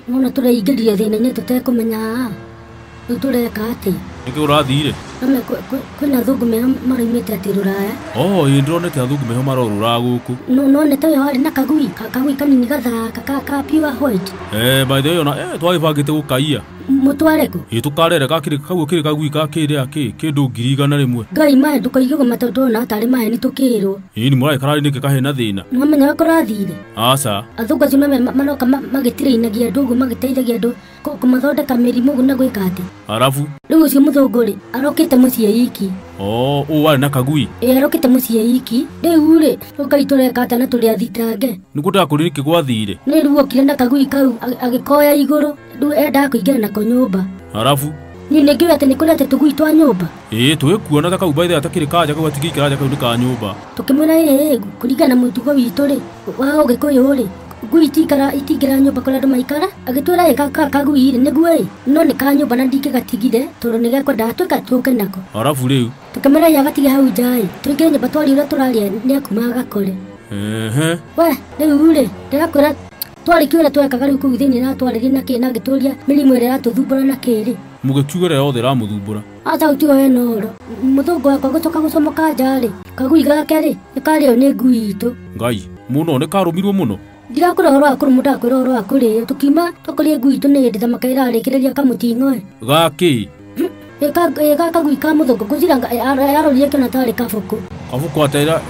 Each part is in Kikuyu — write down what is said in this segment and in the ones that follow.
Nona tũreingĩria thĩna-inĩ tũtekũmenya rĩu tũreka atĩa. Nĩkĩ ũrathire? Nona kwĩna athũngũ meho maraumĩte atĩ rũraya. Oh, ĩĩ ndĩronete athũngũ meho marorũra gũkũ. No nonete ũyũ warĩ na kagui, kagui kanini gathaka ka pure white. Eh, by the way ona twagĩbangĩte gũkaiya. Mũtware kũ? Ĩĩ tũkarere gakĩrĩ kau kĩrĩ kagui ka kĩrĩa kĩ kĩndũ 100,000. Ngai maĩ ndũkaige ũguo tondũ ndona tarĩ maĩ nĩ tũkĩrwo. Ĩĩ nĩ mũragĩkara nĩkĩ kahena thĩna? Nĩwamenya ũrĩa kũrathire? Aca. Athũngũ acio nĩwe maroka magĩtirĩinagia andũ ũguo magĩteithagia andũ kũmathondeka mĩrimũ ũguo na gwĩka atĩ. Arabu? Rĩu ũcio mũthũngũ rĩ arokĩte mũciĩ iki. Oh, ũũ warĩ na kagui? Ĩĩ arokĩte mũciĩ iki. Rĩu rĩ Ngai tũreka atĩa na tũrĩ athitange? Nĩguo ndĩrakũria nĩkĩ gwathire? Nĩ rĩu okire na kagui kau agĩkoya igũrũ rĩu endaga kũingĩra nako nyũmba. Arabu? Niĩ nĩngĩũĩ atĩ nĩ kũrĩ atĩ tũgui twa nyũmba. Ĩĩ twĩkuona ta kau by the way atakĩrĩ kanja kau gatingĩikara nja kau nĩ ka nyũmba. Tũkĩmwĩra ĩĩ kũringana na mũtugo witũ rĩ wa ũgĩkũyũ rĩ ngui itingĩra nyũmba kũrĩa andũ maikara. Agĩtwĩra ĩ kagui rĩ nĩguo ĩ no nĩ ka nyũmba na ndingĩgatigire tondũ nĩgekwendaga twĩka tũke nako. Arabu rĩu? Tũkĩmwĩra ĩ agatige hau nja ĩ tũingĩre nyũmba twarie ũrĩa tũraria nĩekuma agakore. Ehe. We rĩu rĩ ndĩrakwĩra twarĩkia ũrĩa twekaga rĩu kũu thĩinĩ na twarĩrie na kĩ na agĩtũria mĩrimũ ĩrĩa ĩratũthumbũra na kĩ rĩ. Mũgĩkiuga ĩrĩa yothe ĩramũthumbũra. Aca hau tiho hena ũhoro. Mũthũngũ wakwa gũcoka gũcomoka nja rĩ kagui gake rĩ nĩkarĩo nĩ ngui itũ. Ngai mũno nĩkarũmirwo mũno. Ndirakwĩra ũhoro wa kũrũmwo ndakwĩra ũhoro wa kũrĩo tũkiuma twakorire ngui itũ nĩ hĩndĩ thamaka ĩrarĩkĩrĩria kamũting'oe. Gakĩ? Ĩ gakagui ka mũthũngũ ngwĩciria arorire kĩona tarĩ kabũkũ. Kabũkũ atera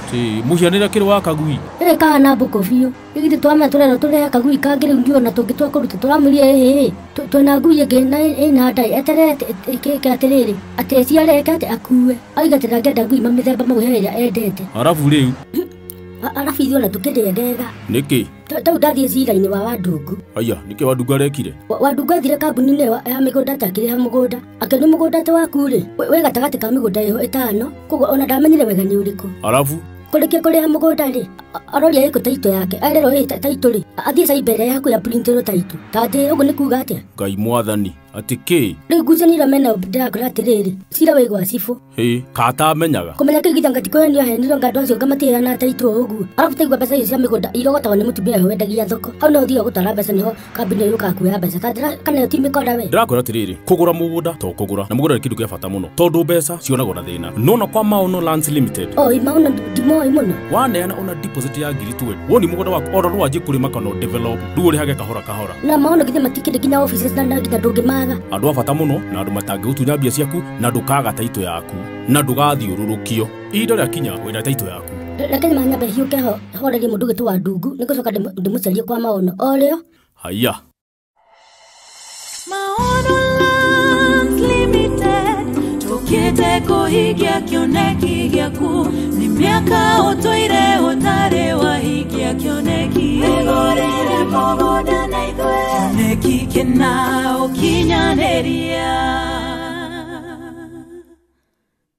mũhianĩre kĩrĩ wa kagui? Ĩ kahana mbũkũ biũ. Githĩ twamenya tũrerwo tũrehe kagui kangĩ rĩu ndiũ ona tũngĩtua kũruta tũramwĩrire ĩ twĩna ngui ĩngĩ na ĩna nda eterere ĩke atĩrĩrĩ atĩ ĩciare ĩke atĩ akue. Auga atĩ ndangĩenda ngui mamĩthemba mau he ĩrĩa endete. Arabu rĩu? Arabu ithuĩ ona tũkĩrĩegega. Nĩkĩ? Tau ndathiĩ cira-inĩ wa Wandungu. Aya, nĩkĩ Wandungu arekire? Wandungu athire kambuni-inĩ ya mĩgũnda atĩ akĩrĩha mũgũnda. Akĩona mũgũnda atĩ waku rĩ wĩ gatagatĩ ka mĩgũnda ĩyo ĩtano koguo ona ndamenyire wega nĩ ũrĩkũ. Arabu? Kũrĩkia kũrĩha mũgũnda rĩ aroria ĩkũ taitũ yake arerwo ĩ taitũ rĩ athiĩ cyber ĩrĩa hakuhĩ aprintĩrwo taitũ. Ta njĩra ũguo nĩ kuga atĩa? Ngai mwathani atĩ kĩ? Rĩu ngucanio ĩrĩa mena ndĩrakwĩra atĩrĩrĩ cira wĩ gwa cibũ. Hĩ katamenyaga? Kũmenya kĩu githanga ti kũhenio ahenirwo nga andũ acio nga matiheanaga taitũ o ũguo. Arabu taigua mbeca icio cia mĩgũnda irogotagwo nĩ mũtumia ũyũ wendagia thoko. Hau no ũthiaga gũtara mbeca nĩho kambuni ĩyo yũkaga kuoya mbeca. Ta njĩra kana ĩyo ti mĩkora we? Ndĩrakwĩra atĩrĩrĩ kũgũra mũgũnda to kũgũra na mũgũnda nĩ kĩndũ kĩa bata mũno tondũ mbeca cionagwo na thĩna. Nona kwa Maono Lands Limited. Oi Maono ndimoĩ mũno. Waneana ona deposit ya 20,000 woni mũgũnda waku ona no wanjie kũrĩma kana develop rĩu ũrĩhage kahora kahora. Na Maono githĩ matikĩrĩ nginya offices na nginya ndũngĩmaga. Andũ a bata mũno na andũ matangĩgũtunya mbia ciaku na ndũkaga taitũ yaku na ndũgathiũrũrũkio. Ihinda rĩakinya wĩna taitũ yaku. Reke nyambe hiũke ho horerie mũndũ ũgĩtwo Wandungu nĩngũcoka ndĩmũcarie kwa Maono o rĩo. Haya. Maono Lands Limited tũkĩte kũhingia kĩoneki gĩaku nĩ mĩaka ũtũire ũtarĩ wahingia kĩoneki. Wĩgũrĩre mũgũnda na ithuĩ kĩoneki kĩna ũkinyanĩria.